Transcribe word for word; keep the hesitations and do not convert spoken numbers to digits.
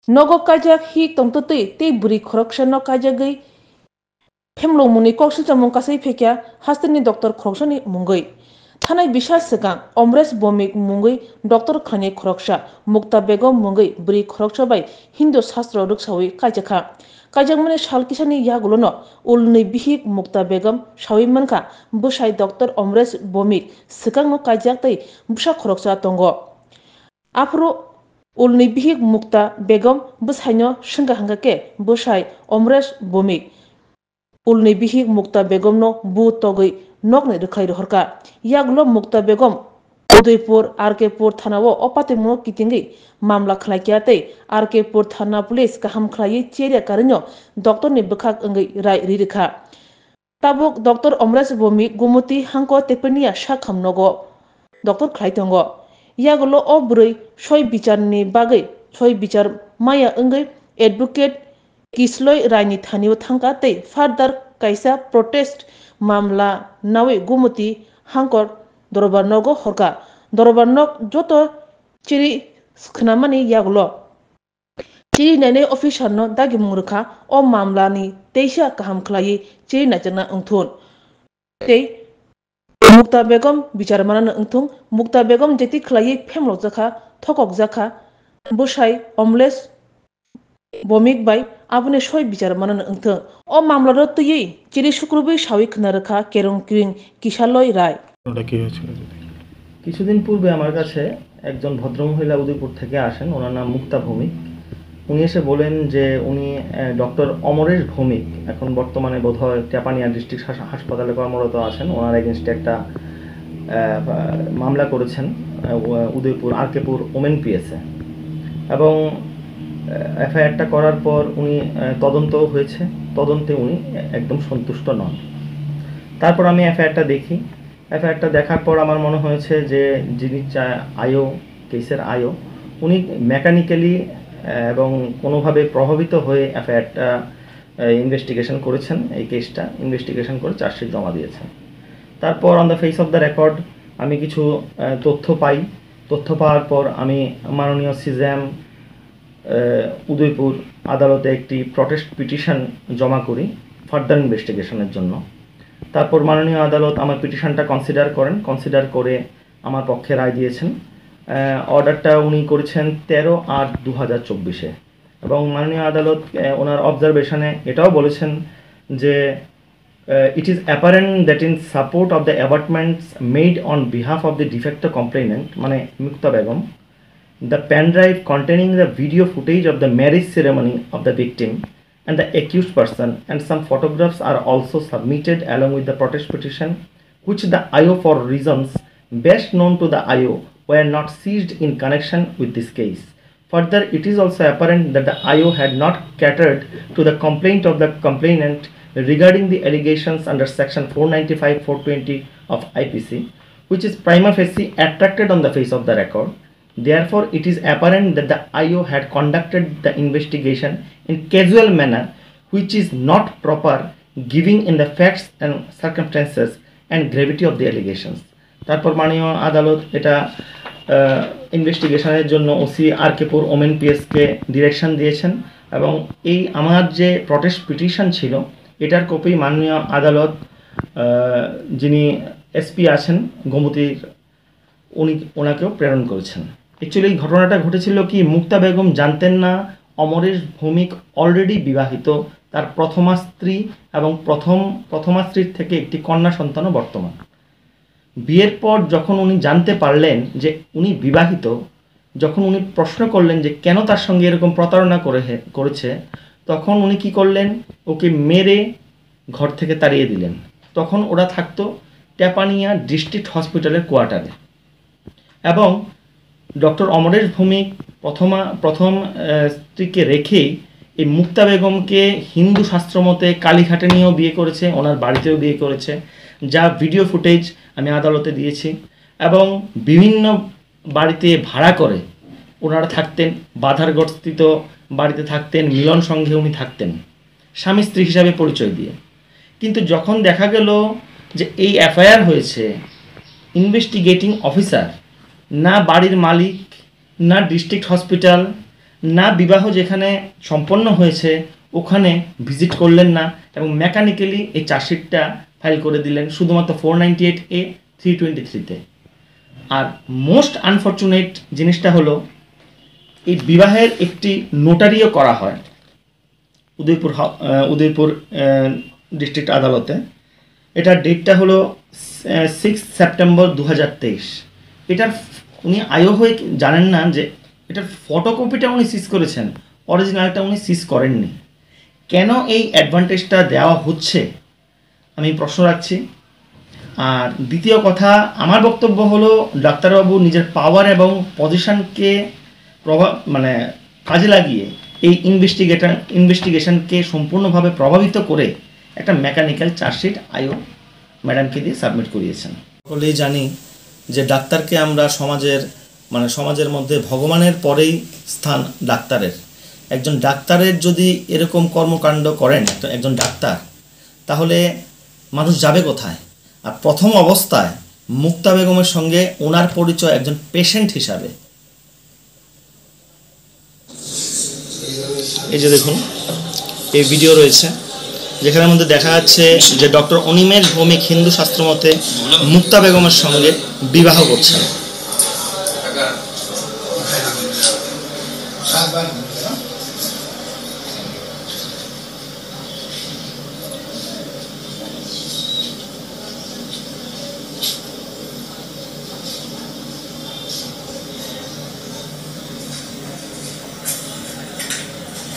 Nogo kaijak hik tongtwtwi tei bwrwi khoroksano kaijakgwi phemlokmungni kok silchomung kasui phekya hasteni doctor khoroksani mungwi. Thanai bisa swkang Omresh Bomik mungwi doctor khlainai khoroksa, Mukta Begum mungwi bwrwi khoroksa bai Hindu sastro rwksaui kaijakha. Kaijakmani sal kisani yagulono ulni bihik Mukta Begum saui mankha, bwsai doctor Omresh Bomik swkangno kaijak tei bwsa khoroksa tongo. Aphuru ulni bihik Mukta Begum bwsaino swngkha hwnkha khe bwsai Omresh Bomik ulni bihik Mukta Begumno bu togwi nokni rwkhlai rohorkha. Yagulo Mukta Begum Udaipur, R K Pur thanao o patimungno kitingwi mamla khlaikha tei R K Pur thana police kaham khlaiwi cherya karwino doctorni bwkhak wngwi rai ririkha. Tabuk doctor Omresh Bomik Gumoti hangko Tepania sakham nogo doctor khlai tongo. Yagulo o bwrwi soi bicharni bagwi soi bichar maya wngwi advocate Kisloi Raini thanio thangkha tei further kaisa protest mamla naui Gumoti hangkor dorbar nogo horkha. Dorbar nok joto chiri khwnamani yagulo chiri nainai officer no dagimung rwkha, o mamla ni teisa kaham khlaiwi chiri naijakna wngthun. Tei Mukta Begum bichar manano wngthung, Mukta Begum jeti khlaiwi phemlokjakha, thokokjakha, bwsai Omlesh Bomik bai aboni soi bichar manano wngthung. O mamlano twiwi chiri sukrubwi sawi khwna rwkha Kerong Kiring Kisaloi Rai. ওটা কি হয়েছিল যদি? কিছুদিন পূর্বে আমার কাছে একজন ভদ্রমহিলা উদয়পুর থেকে আসেন, ওনার নাম মুক্তা ভৌমিক। উনি এসে বলেন যে উনি, আহ, ডক্টর অমরেশ ভৌমিক, এখন বর্তমানে বোধহয় টেপানিয়া ডিস্ট্রিক্ট হাস-, হাসপাতালে কর্মরত আছেন, ওনার এগেনস্টে একটা, আহ, মামলা করেছেন, আহ, উদয়পুর আরকেপুর ওমেন পিএসএ। এবং, আহ, এফআইআরটা করার পর উনি, আহ, তদন্ত হয়েছে, তদন্তে উনি একদম সন্তুষ্ট নন। তারপর আমি এফআইআরটা দেখি। এফআইআরটা দেখার পর আমার মনে হয়েছে যে যিনি চা-, আইও, কেসের আইও, উনি মেকানিক্যালি, আহ, এবং কোনোভাবে প্রভাবিত হয়ে এফআইআরটা, আহ, ইনভেস্টিগেশন করেছেন, এই কেসটা ইনভেস্টিগেশন করে চার্জশিট জমা দিয়েছেন। তারপর on the face of the record আমি কিছু, আহ, তথ্য পাই। তথ্য পাওয়ার পর আমি মাননীয় সিজেএম আহ, উদয়পুর আদালতে একটি প্রটেস্ট পিটিশন জমা করি ফার্দার ইনভেস্টিগেশনের জন্য। তারপর মাননীয় আদালত আমার পিটিশনটা কনসিডার করেন, কনসিডার করে আমার পক্ষে রায় দিয়েছেন। আহ, অর্ডারটা উনি করেছেন তেরো আট দু হাজার চব্বিশে। এবং মাননীয় আদালত, আহ, ওনার অবজারভেশনে এটাও বলেছেন যে, Uh, it is apparent that in support of the avertments made on behalf of the de facto complainant, মানে মুক্তা Begum, the pen drive containing the video footage of the marriage ceremony of the victim and the accused person and some photographs are also submitted along with the protest petition, which the I O, for reasons best known to the I O, were not seized in connection with this case. Further, it is also apparent that the I O had not catered to the complaint of the complainant regarding the allegations under Section four ninety-five, four twenty of I P C, which is prima facie attracted on the face of the record. Therefore, it is apparent that the I O had conducted the investigation in casual manner, which is not proper given in the facts and circumstances and gravity of the allegations. তারপর মাননীয় আদালত এটা, আহ, ইনভেস্টিগেশনের জন্য ওসি আরকেপুর ওমেন পিএসকে ডিরেকশন দিয়েছেন এবং এই আমার যে প্রটেস্ট পিটিশন ছিল, এটার কপি মাননীয় আদালত, আহ, যিনি এসপি আছেন গোমতীর, উনি, ওনাকেও প্রেরণ করেছেন। অ্যাকচুয়ালি এই ঘটনাটা ঘটেছিল কি, মুক্তা বেগম জানতেন না অমরেশ ভৌমিক অলরেডি বিবাহিত, তার প্রথমা স্ত্রী এবং প্রথম, প্রথমা স্ত্রীর থেকে একটি কন্যা সন্তানও বর্তমান। বিয়ের পর যখন উনি জানতে পারলেন যে উনি বিবাহিত, যখন উনি প্রশ্ন করলেন যে কেন তার সঙ্গে এরকম প্রতারণা করে হে-, করেছে, তখন উনি কি করলেন? ওকে মেরে ঘর থেকে তাড়িয়ে দিলেন। তখন ওরা থাকতো টেপানিয়া ডিস্ট্রিক্ট হসপিটালের কোয়ার্টারে। এবং ডক্টর অমরেশ ভৌমিক প্রথমা, প্রথম, আহ, স্ত্রীকে রেখেই এই মুক্তা বেগমকে হিন্দু শাস্ত্র মতে কালীঘাটে নিয়েও বিয়ে করেছে, ওনার বাড়িতেও বিয়ে করেছে, যা ভিডিও ফুটেজ আমি আদালতে দিয়েছি। এবং বিভিন্ন বাড়িতে ভাড়া করে ওনারা থাকতেন, বাধারগড়স্থিত বাড়িতে থাকতেন, মিলন সংঘে উনি থাকতেন স্বামী স্ত্রী হিসাবে পরিচয় দিয়ে। কিন্তু যখন দেখা গেল যে এই এফআইআর হয়েছে, ইনভেস্টিগেটিং অফিসার না বাড়ির মালিক, না ডিস্ট্রিক্ট হসপিটাল, না বিবাহ যেখানে সম্পন্ন হয়েছে ওখানে ভিজিট করলেন না এবং মেকানিক্যালি এই চার্জশিটটা ফাইল করে দিলেন শুধুমাত্র four ninety eight A three twenty থ্রিতে। আর মোস্ট আনফর্চুনেট জিনিসটা হলো, এই বিবাহের একটি নোটারিও করা হয় উদয়পুর হা- আহ, উদয়পুর ডিস্ট্রিক্ট আদালতে। এটার ডেটটা হলো সিক্স সেপ্টেম্বর দু হাজার তেইশ। এটার উনি আইও হয়ে কি- জানেন না যে এটার ফটোকপিটা উনি সিজ করেছেন, অরিজিনালটা উনি সিজ করেননি। কেন এই অ্যাডভান্টেজটা দেওয়া হচ্ছে আমি প্রশ্ন রাখছি। আর দ্বিতীয় কথা, আমার বক্তব্য হলো ডাক্তারবাবু নিজের পাওয়ার এবং পজিশনকে প্রভাব মানে কাজে লাগিয়ে এই ইনভেস্টিগেটর ইনভেস্টিগেশনকে সম্পূর্ণভাবে প্রভাবিত করে একটা মেকানিক্যাল চার্জশিট আইও ম্যাডামকে দিয়ে সাবমিট করিয়েছেন। সকলেই জানি যে ডাক্তারকে আমরা সমাজের মানে সমাজের মধ্যে ভগবানের পরেই স্থান ডাক্তারের। একজন ডাক্তারের যদি এরকম কর্মকাণ্ড করেন একজন- একজন ডাক্তার, তাহলে মানুষ যাবে কোথায়? আর প্রথম অবস্থায় মুক্তা বেগমের সঙ্গে ওনার পরিচয় একজন পেশেন্ট হিসাবে। এই যে দেখুন, এই ভিডিও রয়েছে, যেখানের মধ্যে দেখা যাচ্ছে যে ডক্টর অনিমেষ ভৌমিক হিন্দু শাস্ত্র মতে মুক্তা বেগমের সঙ্গে বিবাহ করছেন।